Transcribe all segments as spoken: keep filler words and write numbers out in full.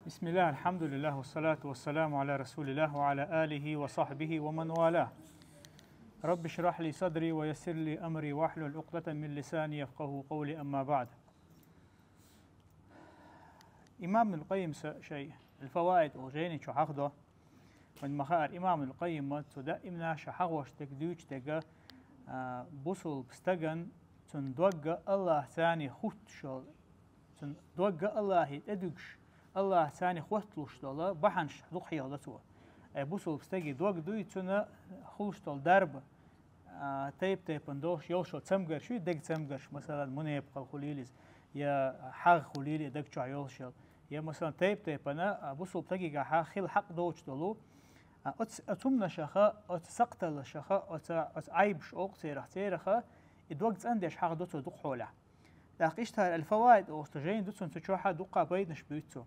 بسم الله، الحمد لله، والصلاة والسلام على رسول الله وعلى آله وصحبه ومن والاه. رب اشرح لي صدري ويسر لي أمري واحلل عقدة من لساني يفقهوا قولي، أما بعد. Имам Ибн Къаййим са шай «Аль-Фаваид» олу жайни чу хьахдо. Вайн ма хаара, Имам Ибн Къаййима цу даимнаша хьахош дерг дуьйцу дерга, а, бусулба стаган цун догга Аллахьцани хуттушал, цун догга Аллахье тӀедуьгуш, Аллахьцани хотталуш дола бахьанаш дукха хьехадо цо. Ай бусулба стаги дог дуй, цуна хулуш дола дарба, а, тайп-тайпана долуш йолуш йолу цамгарш ю, дег цамгарш, масалан, мунепакъал хуьлийла иза, я хьагӀ хуьлийла и даг чохь йолуш йолу, я, масалан, тайп-тайпана, а, бусулба стагигахьа хила хьакъ доцуш долу, а, оц-, оцу хӀуманашаха, оцу сакхталлашаха, оцу, оцу Ӏайбаш олу церах, цераха и дог цӀандеш хьахдо цо дукха хьолехь. ТӀаккха иштта хӀара «Аль-Фаваид» олуш долу жайна ду, цунна цу чохьа дуккха пайданаш буьйцу цо.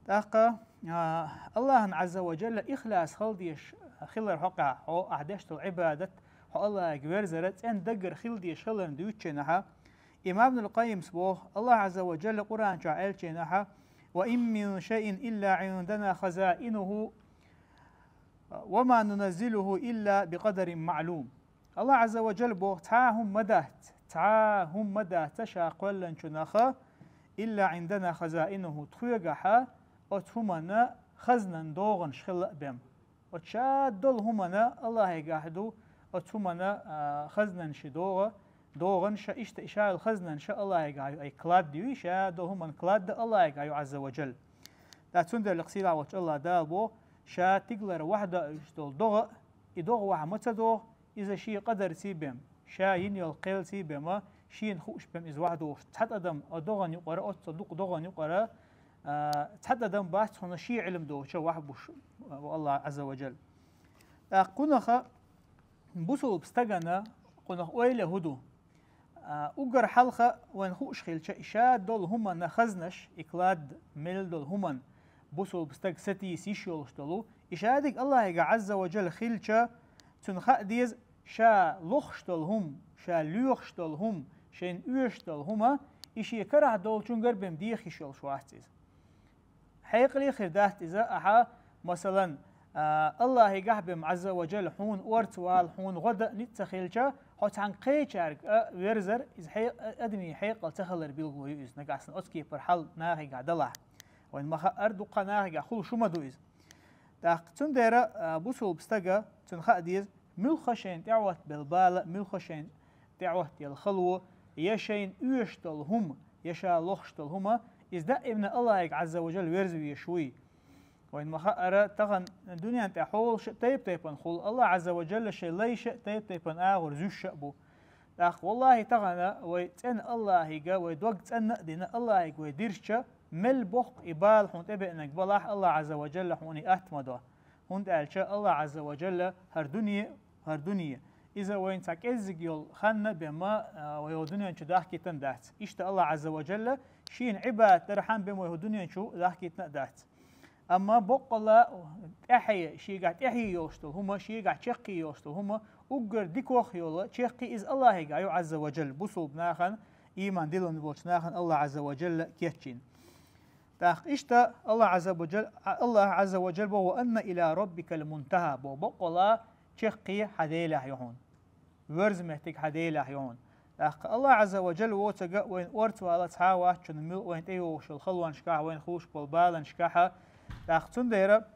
ТӀаккха, а, Аллахьан Ӏазза ва Джалла ихлас хила дезаш хилар хьокъехь, хьо ахь деш долу Ӏибадат, хьо Аллахьига верзара цӀена даггара хила дезаш хиларна дуьйцученахьа, Имам Ибн Къаййимс боху, Аллахь Ӏазза ва Джалла Къуръан чохь аьллаченахьа: «Ва ин мин шайин илла Ӏиндана хазаинуху, ва ма нуназзилуху илла би къадарин маълум». Аллахь Ӏазза ва Джалла боху: «Цхьа а хӀума ма дац, цхьа а хӀума ма дац ша кхоьллинчунаха, илла Ӏиндана хазаинуху, тхоьгахьа оцу хӀуманна хазнан догӀанаш хила а бен». Оцу ша долу хӀуманна Аллахьигахь ду, оцу хӀуманна, а, хазнан ши догӀа, догӀанаш, иштта и ша йолу хазнан ша Аллахьигахь ю, ай клад ю, ша долу хӀуманна клад Аллахьигахь ю Ӏазза ва Джалла. ТӀаккха цундела сийлахь волчу Аллахь Дала боху, ша тигалара вахьда а уьш долу догӀа, и догӀа вахьа ма ца догӀу, иза шен къадарций бен, ша йина йолу кхелций бен, шена хууш бен иза вахьа догӀуш. Цхьа тӀадам а догӀан юкъара, оццул дукха догӀан юкъара, а, цхьа тӀадам бац хьуна шен Ӏилма доцуша вахьа буш, а, Аллахь Ӏазза ва Джалла. ТӀаккха кхунаха бусулба стагана кхунах ойла хӀун ду? А, уггар хьалха вайн хууш хилча, и ша долу хӀуманна хазнаш, и клад мел долу хӀуманна бусулба стаг сатийса йиш йолуш долу, и шадерг Аллахьига Ӏазза ва Джалла хилча, цунна хаа деза, ша лохуш долу хӀума, ша лоьхуш долу хӀума, шайна оьшуш долу хӀума, и шен карахь долчунгара бен деха йиш йолуш вац иза. Хьекъале хир дац иза, ахьа, масалан, а, Аллахьигахь бен Ӏазза ва Джалла хьуна орца вала, хьуна гӀо дан ницкъ ца хилча, хьо цхьаьнга кхечаьрга а верзар, иза хье-, а, адамийн хьекъал ца хилар билгало ю иза, нагахь санна оцу кепара хьал нахигахь далахь. Вайн ма хаара, дуккха нахигахь хула шу ма ду иза. ТӀаккха цундела, а, бусулба стага цунна хаа деза, муьлхха шайна тӀехӀоттабелла бала, муьлхха шайна тӀехӀоттаелла хало, я шайна оьшуш долу хӀума, я ша лохуш долу хӀума, иза даимна Аллахьига Ӏазза ва Джалла верза везаш вуй. Вайн ма хаара, тахана дуьнен тӀехь хьолаша тайп-тайпана хула, Аллахь Ӏазза ва Джалла шайн лайша тайп-тайпана агӀор зуьйш а бу. ТӀаккха, валлахьи, тахана вай цӀена Аллахьига, вай дог цӀанна а дина, Аллахьига вай дирзича, мел боккха и бала хьуна тӀебеанарг балахь, Аллахь Ӏазза ва Джалла хьуна и атта ма до. ХӀунда аьлча Аллахь Ӏазза ва Джалла хӀара дуьне, хӀара дуьне, иза вайна цхьа кӀеззиг йолу ханна бен ма, а, вай хӀу дуьнен чу дахкийтина дац. Иштта Аллахь Ӏазза ва Джалла шена Ӏибадат дархьама бен вай хӀу дуьнен чу дахкийтина а дац. Амма боккъала тӀаьхье, шегахь тӀаьхье йолуш долу хӀума, шегахь чаккхе йолуш долу хӀума, уггар дикох а йолу, чаккхе иза Аллахьигахь ю Ӏазза ва Джалла, бусулба нахана, ийман диллина болчу нахана Аллахь Ӏазза ва Джалла кечйина. ТӀаккха иштта Аллахь Ӏазза ва Джал-, Аллахь Ӏазза ва Джалла боху: «Ва анна иля роббикал мунтахӀа», боху, боккъала чаккхе хьан Делехь ю хьуна. Верза меттиг хьан Делехь ю хьуна. ТӀаккха Аллахь Ӏазза ва Джалла воцург а вайна орца вала цхьа а вац, чунна муьлхха вайна тӀейогӀуш йолу халонашкахь, вайна хуьлуш болу баланашкахь. ТӀаккха цундела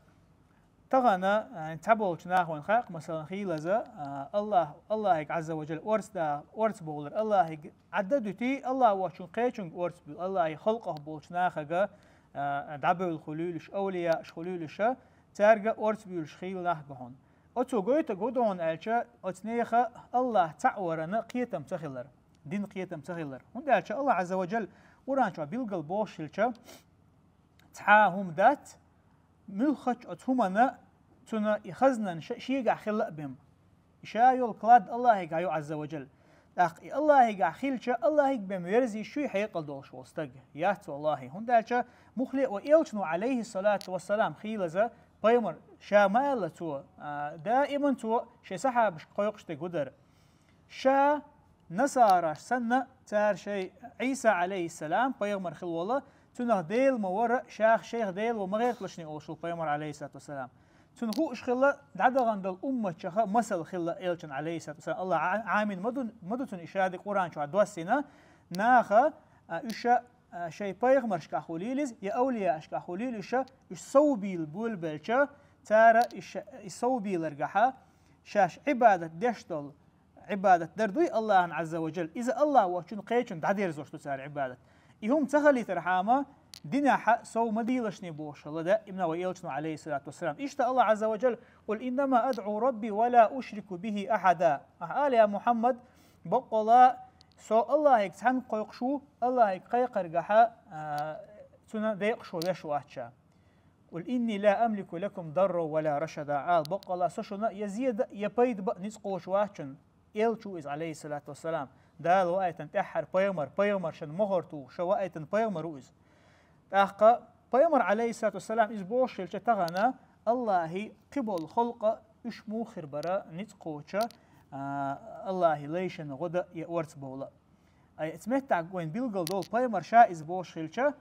тахана, а, цхьаболчу наха вайна хаьа, масалан, хийлаза, а, Аллахь, Аллахьига Ӏазза ва Джалла орца да, орца бовлар Аллахьига Ӏадда дуьтий, Аллахь воцчунга кхечунга орца буьлу, Аллахьи халкъах болчу нахага, а, дӀабевлла хуьлийла уьш, авлияаш хуьлийла уьш, цаьрга орца буьйлуш хийла нах гу хьуна. Оцо гойтург хӀун ду хьуна аьлча, оцу нехан Аллахь цхьаъ варана кхетам ца хилар, дин кхетам ца хилар. ХӀунда аьлча Аллахь Ӏазза ва Джалла Къуръан чохь билггал бохуш хилча, цхьа а хӀума дац, муьлххачу оцу хӀуманна цунна и хазнан ша-, шегахь хила а бен. И ша йолу клад Аллахьигахь ю Ӏазза ва Джалла. ТӀаккха и Аллахьигахь хилча, Аллахьига бен верза йиш юй хьекъал долуш волу стаг? Яц, валлахьи. ХӀунда аьлча муххале а вай элчано, Ӏалайхиссалату вассалам, хийлаза пайхамар ша ма аьлла цо, а, даиман цо шайн сахьабашка кхойкхуш дерг хӀун дара. Ша насараш санна, цара шайн Ӏийса, Ӏалайхиссалам, пайхамар хила волу, Цунах Дела ма вара, шах шайх Дела ва ма гӀерталашний олуш ву пайхамар, алейхиссалату вассалам. Цунна хууш хилла дӀадахана долу умматчаха масал хилла элчан, алейхиссалату вассалам. Аллах Ӏа-, Ӏамийна ма ду, ма ду цунна и шадерг Къуръан чохь доссийна, наха, а, уьш, а, шайн пайхамаршкахь хуьлийла иза, я авлияашкахь хуьлийла уьш, уьш совбийла болабелча, цара и ша-, и совбийларгахьа шаьш Ӏибадат деш долу, Ӏибадат дар дуй Аллахьан Ӏазза ва Джалла, иза Аллахь воцчунна кхечунна дӀадерзош ду цара Ӏибадат. И хӀума ца хилийтархьама, динехьа сов ма дийлашний бохуш хилла даимна вай элчано, алейхиссалату вассалам. Иштта Аллахь Ӏазза ва Джалла: «Къул иннама адӀу Рабби ва ла ушрику бихи ахьада». Ахьа ала, я Мухьаммад, баккъала со Аллахьига цхьаьна кхойкхуш ву, Аллахьига кхайкхаргахьа, а, цунна декъашо веш вац ша. «Къул инни ла амлику лакум дарран ва ла рашада», ала, баккъала со шуна я зе дан, я пайда бан ницкъ кхочуш вац шуна. Элча ву иза, алейхиссалату вассалам. Дала ваийтина тӀаьххьара пайхамар, пайхамаршна мохӀар тухуш ваийтина пайхамар ву иза. ТӀаккха пайхамар, алейхиссалату вассалам, иза бохуш хилча, тахана Аллахьи кхиболу халкъа уьш муха хир бара ницкъ кхочу, а, Аллахьи лайшна гӀо дан я орца бовла. Ай, эцу меттехь вайн билгал долу пайхамар ша иза бохуш хилча,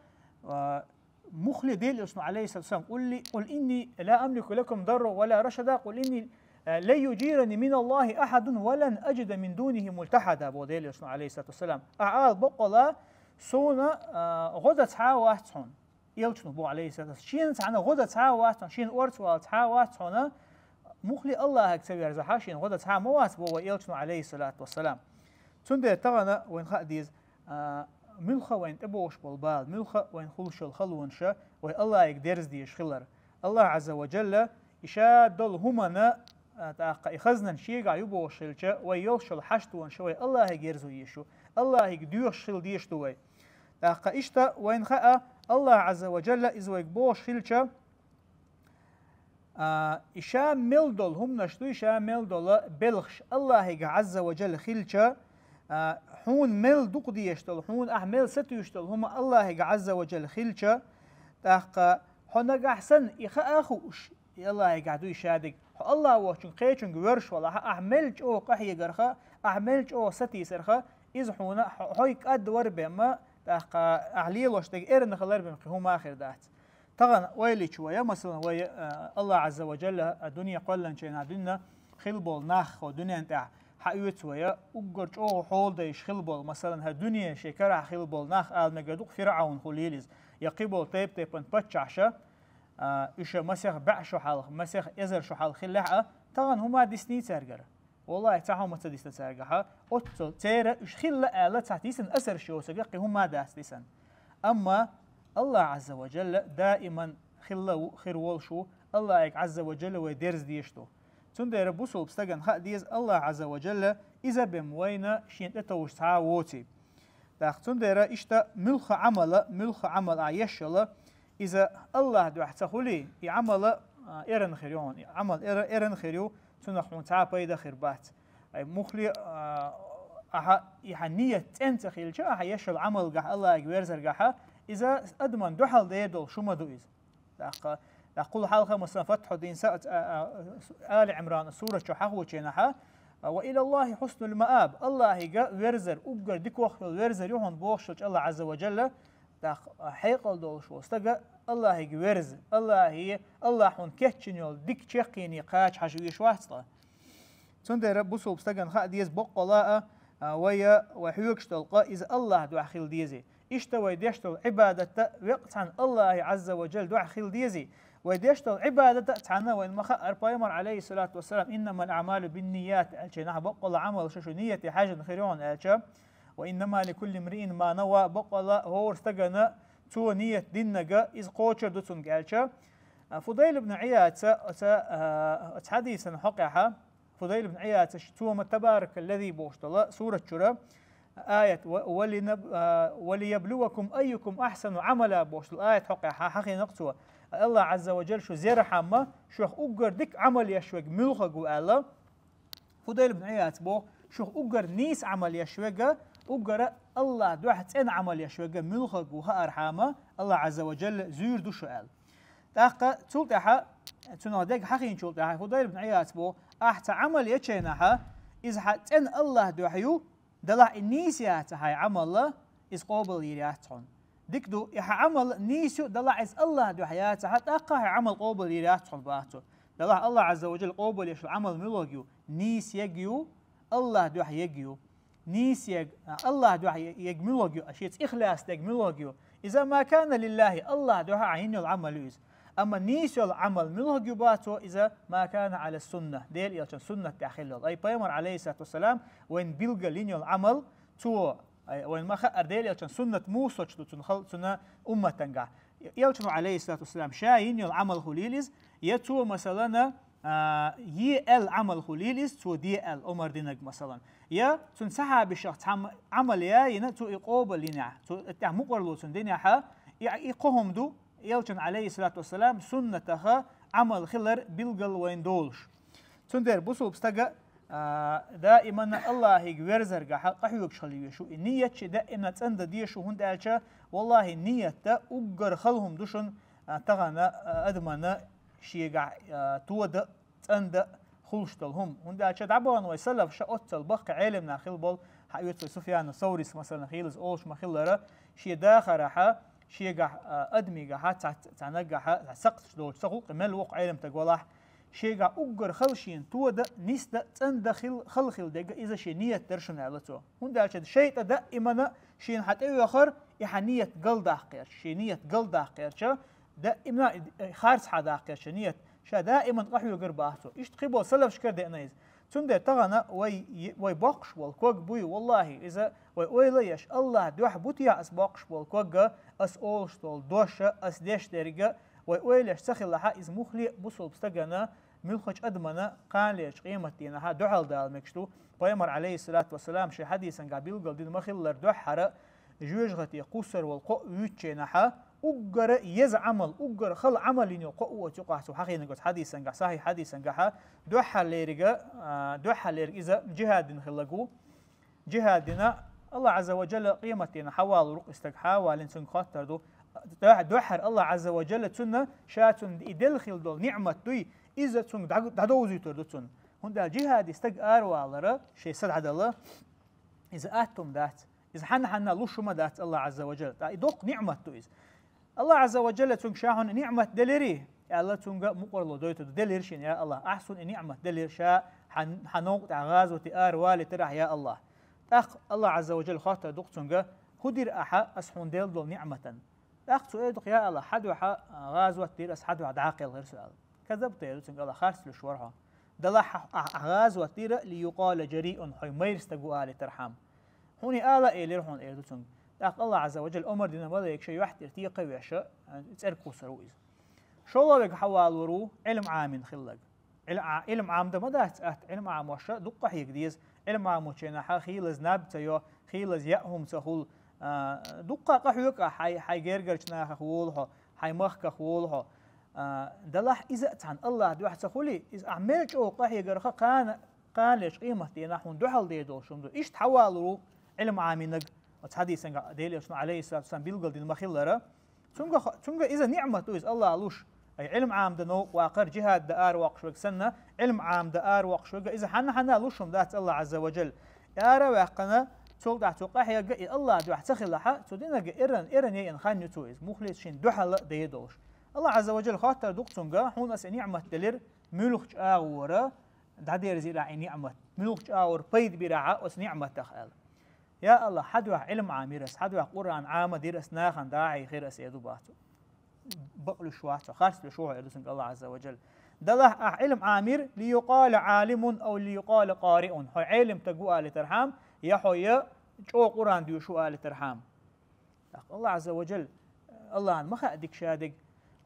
а, муххале Дела элчано, алейхиссалату вассалам: «Къул ли-, къул инни ла амлику лакум дарран ва ла рашада, къул инни, а, лан юджирани мин Аллахьи ахьадун ва лан аджида мин дунихи мультахьада», боху Дела элчано, алейхиссалату вассалам. Ахьа ала, баккъала суна, а, гӀо дан цхьа а вац хьуна. Элчано боху, алейхиссалату вассалам, шена цхьаьна гӀо дан цхьа а вац хьуна, шена орца вала цхьа а вац хьуна, муххале Аллахьига ца верзахьа, шена гӀо дан цхьа а ма вац, боху вай элчано, алейхиссалату вассалам. Цундела тахана вайн хаа деза, а, муьлхха вайн тӀебогӀуш болу бала, муьлхха вайн хуьлуш йолу халонаш, вай Аллахьига дерза дезаш хилар. Аллахь Ӏазза ва Джалла и ша долу хӀумана, а, тӀаккха и хазнан шегахь ю бохуш хилча, вай йолуш йолу хьаштонаш вай Аллахьига ерзо езаш ю, Аллахьига доьхуш хила дезаш ду вай. ТӀаккха иштта вайн хаа, Аллахь Ӏазза ва Джалла иза вайга бохуш хилча, а, и ша мел долу хӀуманаш дуй, ша мел долу белхаш Аллахьига Ӏазза ва Джалла хилча, а, хьуна мел дукха дезаш долу, хьуна ахь мел сатуьйсуш долу хӀума Аллахьига Ӏазза ва Джалла хилча, тӀаккха хьо нагахь санна и хаа а хууш, и Аллахьигахь дуй шадерг. Хьо Аллахь воцчунга кхечунга воьрзуш валахь, ахь мел чӀогӀа къахьегарха, ахь мел чӀогӀа сатийсарха, иза хьуна хьо-, хьой кӀадвар бен ма, тӀаккха ахь лелош дерг эрна хилар бен кхин хӀума а хир дац. Тахана ойла йича вай, масалан, вай, а, Аллахь Ӏазза ва Джалла, а, дуьне кхоьллинчу хенахь дуьйна хила болу нах хӀокху дуьнен тӀехь хьаоьцу вай, уггар чӀогӀа хьолдайш хила болу, масалан, хӀара дуьне шен карахь хила болу нах ала мегар ду-кх, ФирӀавн хуьлийла иза, я кхиболу тайп-тайпана паччахьаш, а, уьш масех бӀе шо хьалха, масех эзар шо хьалха хиллехь а, тахана хӀума дисний цаьргара? Валлахьи, цхьа хӀума ца дисна цаьргахьа. Оццул церан уьш хилла аьлла цхьа дисина асарш йоцург кхин хӀума дац дисна. Амма Аллахь Ӏазза ва Джалла даиман хилла ву, хир волуш ву, Аллахьига Ӏазза ва Джалла вай дерза дезаш ду. Цундела бусулба стагана хаа деза Аллахь Ӏазза ва Джалла иза бен вайна шен тӀетовжа цхьа а воций. ТӀаккха цундела иштта муьлхха Ӏамала, муьлхха Ӏамал а еш йолу, иза Аллахь дуьхьа ца хуьлий, и Ӏамала, а, эрна хир ю хьуна, и Ӏамал эра-, эрна хир ю, цунах хьуна цхьа а пайда хир бац. Ай, муххале, а, ахьа, и хьан ният цӀена ца хилча, ахьа еш йолу Ӏамалгахь, Аллахьига верзаргахьа, иза адаман дуьхьал дер долуш хӀума ду иза. ТӀаккха, тӀаккха кхул хьалха, масалан, Фатхьуддин са-, а, а, Али Ӏимран сурат чу хьахочу хенахьа, а, «Ва илаллахьи хьуснуль мааб», Аллахьига верзар, уггар дикох йолу верзар ю хьуна бохуш хилча Аллахь Ӏазза ва Джалла, тӀаккха хьекъал долуш волу стага Аллахьига верза, Аллахье, Аллахь хьуна кечйина йолу дика чеккхене кхача хьажа веш вац ткъа. Цундела бусулба стагана хаа деза боккъала а, а, вай, вай хьоьгуш долу къа иза Аллахь дуьхьа хила дезий. Иштта вай деш долу Ӏибадатта веккъа цхьана Аллахьи Ӏазза ва Джалла дуьхьа хила дезий. Вай деш долу Ӏибадата цхьана вайна ма хаъара пайхамар, алейхиссалату вассалам, «Иннамаль аъмалу бинният», аьлча, нах боккъала Ӏамалш шу ниете хьаьжна хир ю хьуна аьлча, «Ва иннама ликулли мриин ма нава», боккъала хӀора стагана цо ният диннарг иза кхочур ду цуьнга аьлча, а, Фудайл ибн Ӏияца, оца, а, оца хьадисан хьокъехьа, Фудайл ибн Ӏияца ш-, цо ма «Табаракаллази» бохуш долу сурат чуьра аят, ва-, «Валинаб-, а, валияблувакум айюкум ахьсану Ӏамала» бохуш долу аят хьокъехьа хьахийнакъ цо. Аллахь Ӏазза ва Джалла шу зерхьамма, шух уггар дика Ӏамал еш верг муьлхаг ву аьлла, Фудайл ибн Ӏияц боху, шух уггар нийса Ӏамал еш верг, уггара Аллахь дуьхьа цӀена Ӏамал еш верг муьлхаг ву хаархьама, Аллахь Ӏазза ва Джалла зуьйр ду шу аьлла. ТӀаккха цул тӀаьхьа, цунах дерг хьахийначул тӀаьхьа, Фудайл ибн Ӏияц боху, ахь цхьа Ӏамал ечайнахьа, иза хьан цӀена Аллахь дуьхьа ю, далахь и нийса яцахь хьайн Ӏамал, иза къобал йийр яц хьуна. Дика ду, и хьа Ӏамал нийса ю, далахь иза Аллахь дуьхьа яцахь, тӀаккха хьа Ӏамал къобал йийр яц хьуна бац цо. Далахь Аллахь Ӏазза ва Джалла къобал еш йола Ӏамал милуг ю, нийса йерг ю, Аллахь дуьхьа йерг ю. Нийса йерг, Аллахь дуьхьа йерг милуг ю, шеца ихлас дерг милуг ю. Иза ма кана лиллахи, Аллахь дуьхьа Ӏа йина йола Ӏамал ю иза. Амма нийса йола Ӏамал милуг ю бац цо, иза ма кана Ӏала сунна, Дела элчан суннат тӀехь хилла йола. Ай пайхамар, алейхиссалату вассалам, вайна билгал йина йола Ӏамал, цо, ай, вайна ма хаъара Дела элчан суннат мусачу ду цунна хал-, цунна умматангахь. Элчано, алейхиссалату вассалам, ша йина йола Ӏамал хулийла иза, я цо, масалана, а, е аьлла Ӏамал хулийла иза, цо де аьлла омар динарг, масалан. Я цун сахьабашах цхьамма Ӏамал яйина, цо и къобал йинехь, цо тӀехь мукъарло цунна динехьа, и, и кхо хӀума ду, элчан, алейхиссалату вассалам, суннатаха Ӏамал хилар билгал вайна долуш. Цундела бусулба стага, а, даимана Аллахьига верзаргахьа къахьоьгуш хила везаш ву. И ният шен даимана цӀандан дезаш ву, хӀунда аьлча, валлахьи, ният уггар хала хӀума ду шуна, а, тахана, а, адамана шегахь, а, тодан, цӀандан хуьлуш долу хӀума. ХӀунда аьлча дӀабахана вай салафаша оццул баккхий Ӏелам нах хила болу, хьан оьцу вай Суфьяна Саврис, масалан, хийлаза олуш ма-хиллара, шен дахарахьа, шегахь, а, адамигахьа, цхьа, цхьа нагахьа, цхьа сакхташ долчу ца хулкъи мел воккха Ӏелам стаг валахь, шегахь уггар хала шена тодан, нисдан, цӀандан хил-, хала хила дерг иза шен ният дара шуна, аьлла цо. ХӀунда аьлча шайтӀа даимана шена хьан тӀевоьхар, и хьан ният галдаккха гӀерташ, шен ният галдаккха гӀерташ, даимана, э, харц хьан даккха гӀерташ ният, ша даимана къахьоьгур бац цо. Иштта кхин болу салафашкара деана иза. Цундела тахана вай, вай боккхуш болу ког буй, валлахьи, иза вай ойла а еш, Аллахь дуьхьа бу техьа ас боккхуш болу ког а, ас олуш долу дош а, ас деш дерг а, вай ойла еш ца хилахьа, иза муххале а бусулба стагана, муьлххачу адамана кханалерчу къематдийнахьа дуьхьал дала мегаш ду. Пайхамар, алейхиссалату вассалам, шен хьадисангахь билгал дина ма-хиллара, дуьххьара жоьжахате кхуссур волу кхоъ вуьйцучу хенахьа, уггара еза Ӏамал, уггара хала Ӏамал йина йолу кхоъ ву оцу юкъахь цо хьахийнарг оцу хьадисангахь, сахьихь хьадисангахьа, дуьххьарлериг а, а, дуьххьарлериг иза жихӀад дина хилларг ву. ЖихӀад дина, Аллахь Ӏазза ва Джалла къематдийнахь хьавалор ву-кх и стаг, хьавалийна цуьнга хоттур ду. Дуьххьа-, дуьххьара Аллахь Ӏазза ва Джалла цунна ша цунна и делла хилла долу ниӀмат дуй, иза цуьнга дӀа-, дӀадовзуьйтур ду цунна. ХӀунда аьлча жихӀаде стаг аравалар, шен са дӀадала, иза атта хӀума дац. Иза хьанна-хьанна луш хӀума дац Аллахь Ӏазза ва Джалла. ТӀаккха и доккха ниӀмат ду иза. Аллахь Ӏазза ва Джалла цуьнга ша хьуна ниӀмат делирий, аьлла, цуьнга мукъарло дойтур ду: делира шена, я Аллахь, ахь суна и ниӀмат делира, ша хьан, хьан новкъа тӀехь гӀазоте аравалийтарахь, я Аллахь. ТӀаккха Аллахь Ӏазза ва Джалла хоттур ду-кх цуьнга: хӀун дира ахьа аса хьуна делла долу ниӀматан? ТӀаккха цо эр ду-кх: я Аллахь, хьан дуьхьа гӀазот дира аса, хьан дуьхьа дӀакхелхира со, аьлла. Казабта, эр ду цуьнга Аллахь, харц луьйш вара хьо. Далахь, ахь, ахь гӀазот дира, ли юкъала джариун, хьо майра стаг ву алийтархьама. Хьуна и ала а элира хьуна, эр ду цуьнга. ТӀаккха Аллахь Ӏазза ва Джалла омар дина малайкаша юьхь тӀера текха а веш, цӀерга кхуссур ву иза. ШолгӀа верг хьавалор ву Ӏилма Ӏамийна хилларг. Ӏил-, Ӏа-, Ӏилма Ӏамдан ма дац атта, Ӏилма Ӏамош дуккха хьега деза. Ӏилма Ӏамочу хенахьа хийлаза наб ца йо, хийлаза яа хӀума ца хуьлу, а, дуккха къахьоьгу ахь, хьайн, хьайн гергарчу нахах волу хьо, хьайн махках волу хьо. А, далахь иза а цхьаьна Аллахь дуьхьа ца хуьлий, иза ахь мел чӀогӀа къахьегарха кхана, кханалерчу къематдийнахь хьуна дуьхьал дер долуш хӀума ду. Иштта хьавалор ву Ӏилма Ӏамийнарг, оцу хьадисангахь Делан Элчано, Ӏалайхиссалату вассалам, билгал дина ма-хиллара. Цуьнга, цуьнга иза ниӀмат ду иза Аллахьа луш. Ай, Ӏилма Ӏамдан новкъа ваккхар, джихӀад дан аравоккхуш верг санна, Ӏилма Ӏамдан аравоккхуш верг, иза хьанна-хьанна луш хӀума дац Аллахь Ӏазза ва Джалла. Ара а ваьккхина, цул тӀаьхьа цо къахьегга, и Аллахь дуьхьа ца хилахьа, цу динарг эрна, эрна яйина хан ю цо иза, мухлис шен дуьхьал а дер долуш. Аллахь Ӏазза ва Джалла хоттур ду-кх цуьнга: хьуна аса и ниӀмат делира, муьлхачу агӀора дӀадерзийра ахь и ниӀмат, муьлхачу агӀор пайда бира ахь оцу ниӀматах, аьлла. Я Аллахь, хьан дуьхьа Ӏилма Ӏамийра ас, хьан дуьхьа Къуръан Ӏама дира ас, нахана дӀа а хьийхира ас, эр ду бах цо. Бакъ луьйш вац хьо, харц луьйш ву хьо, эр ду цуьнга Аллахь Ӏазза ва Джалла. Далахь ахь Ӏилма Ӏамийра, ли юкъала Ӏалимун ав ли юкъала къариун, хьо Ӏелам стаг ву алийтархьама, я хьо я чӀогӀа Къуръан доьшуш ву алийтархьама. ТӀаккха Аллахь Ӏазза ва Джалла, Аллахьна ма хаьа дика ша дерг.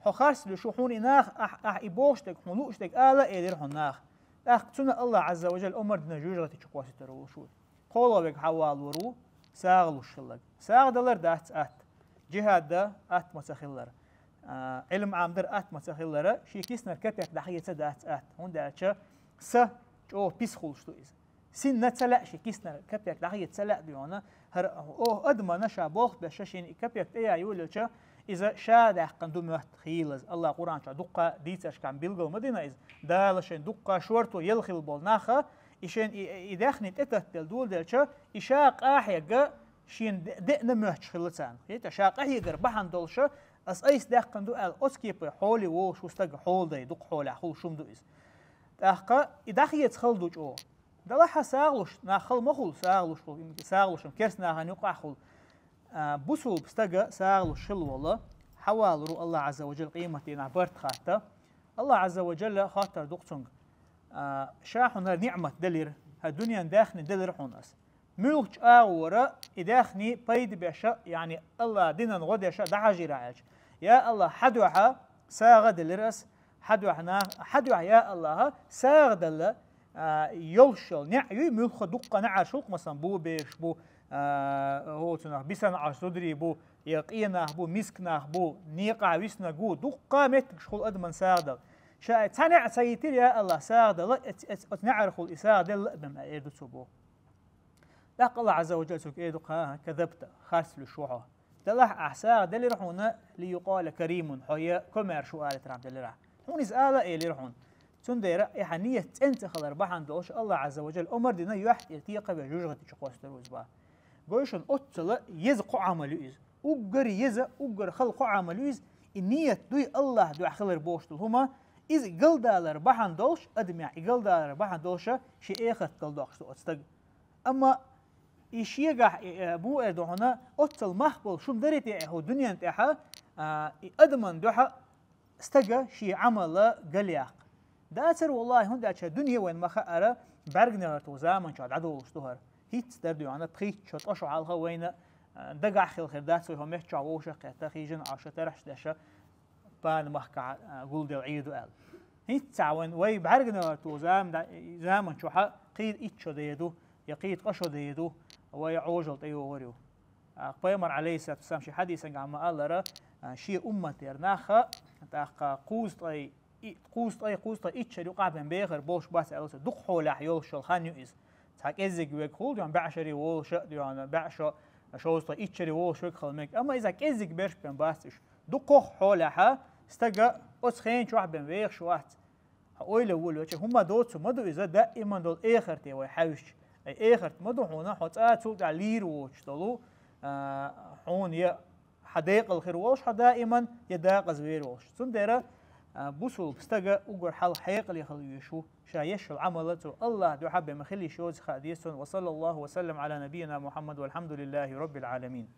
Хьо харц луьйш ву, хьуна и наха, ахь, ахь и бохуш дерг, хьуна лууш дерг ала а элира хьуна наха. ТӀаккха цунна Аллахь Ӏазза ва Джалла омар дина жоьжахати чу кхоссийтар волуш ву. КхоалгӀа верг хьавалор ву сагӀа луш хилларг. СагӀа далар дац атта. ДжихӀад дан атта ма ца хиллара. А, Ӏилма Ӏамдар атта ма ца хиллара, шен киснара капек дӀахеца дац атта. ХӀунда аьлча са чӀогӀа писа хуьлуш ду иза. Синна ца лаьа шен киснара капек дӀахеца ца лаьа дуьйна, хӀара, оха адамана ша болх беш шен и капек тӀе ян йолаелча, иза ша даьккхина ду моьтту хийлаза. Аллахь Къуръан чохь дуккха дийцаршкахь билгал ма дина иза. Дала шайн дуккха шорто елла хилла болу наха, и шайн и, и даьхни тӀетаттаделла доладелча, и ша къахьегга, Шен де-, деана моьттуш хилла царна. ХӀета ша къахьегар бахьана долуша, ас айса даьккхина ду аьлла, оцу кепе хьоле волуш ву стага хьоладай, дукха хьолехь хула шума ду иза. ТӀаккха и дӀахеца хала ду чӀогӀа. Далахьа сагӀалуш, нах хала ма хула, сагӀалуш хула, сагӀалушам керс нахана юкъахь хула. А, бусулба стага сагӀалуш хила волу, хьавалуру Аллах Азза ва Джалла къематдийнахь барт хатта. Аллах Азза ва Джалла хоттар ду-кх цуьнга: а, ша хьуна ниӀмат делира, хьан дуьнен даьхни делира хьуна ас. Муьлхачу агӀора и даьхни пайда беша, яъни Аллах динан гӀо деша дӀахьажийра аьлча. Я Аллах, хьан дуьхьа сагӀа делира ас, хьан дуьхьа нах-, хьан дуьхьа, я Аллаха, сагӀа дала, а, йолуш йолу неӀ юй, муьлхха дуккха неӀарш хӀуллакх, масалан, бу бераш бу, а, хӀоцунах, бисана Ӏаш зударий бу, я къенах бу, мисканах бу, некъахь виснаг ву, дуккха меттигаш хула адаман сагӀа дала. Ша и цхьа неӀ ца йитира, я Аллах, сагӀа дала, эц-, эц-, оцу неӀархула и сагӀа делла а бен, эр ду цо боху. ТӀаккха Аллах Азза ва Джалла цуьнга эр ду: «Ха, казабта, харц луьйш ву хьо. Далахь ахь сагӀа делира хьуна, ли юкъала каримун, хьо я комаьрша ву алийтархьама делира ахь. Хьуна иза ала а элира хьуна. Цундела и хьан ният цӀена ца хилар бахьана долуш Аллах Азза ва Джалла омар дина юьхь тӀера текхавеш жужагӀати чу кхостур ву иза боху». Гой шуна, оццала еза кхо Ӏамал ю иза. Уггар еза, уггар хала кхо Ӏамал ю иза. И ният дуй Аллах дуьхьа хилар бохуш долу хӀума, иза галдалар бахьана долуш, адамехь и галдалар бахьана долуша шен эхарт галдоккхуш ду оцу стага. Амма и шегахь, и, э, бу эр ду хьуна, оццал мах болу шуна дарий те хьо дуьнен тӀехьа, а, и адаман дуьхьа стага шен Ӏамала галъяккха. Дацара, валлахӀи, хӀунда аьлча дуьне вайн ма хаара, бӀаьрганегӀарта заман чохь дӀадолуш ду хӀара. ХӀинцца дара дуьхьана, пхийтта шо, ткъа шо хьалха вайна, а, дагахь хила хир дац вай хӀо меттачохь вовшах а кхетта, хижина Ӏаш, тарахьаш деш, пана махкахь, а, гулделла Ӏийр ду аьлла. ХӀинцца вайн, вай бӀаьрганегӀарта зама-, заман чохьа кхийда итт шо дер ду, я кхийда ткъа шо дер ду, вай Ӏожалла тӀейогӀур ю. А, Пайхамар, алейхиссалату вассалам, шен хьадисангахь ма-аллара, а, шен умматера наха, тӀаккха кхузткъе и-, кхузткъе, кхузткъе итт шарахь юкъахь бен бехар болуш бац аьлла, дукха хьолехь йолуш йолу хан ю иза. Цхьа кӀеззиг верг хула, дуьхьа бӀе шаре волуша а, дуьхьа бӀе шо, шовзткъе итт шаре волуш верг хила мега. Амма иза кӀеззиг берш бен бац уьш. Дукхох хьолехьа стага оцу хен чохь бен вехаш вац. Хьо ойла волавелча, хӀума доцу ма ду иза, даиман долу эхарте вай хьаьвсича. Ай эхарт ма ду хьуна, хьо цкъа цул тӀаьхьа лийр воцуш долу, а, хьуна я хьан декъал хир волуш хьо даиман, я дакъаза вер волуш. Цундела, а, бусулба стага уггар хьалха хьекъале хила везаш ву, ша еш йолу Ӏамала цо Аллах дуьхьа бен ма хила йиш йоцу хаа деза цунна. Ва саллаллаху ва саллам Ӏала набийина Мухаммад, валхьамдулиллахи роббил Ӏаламин.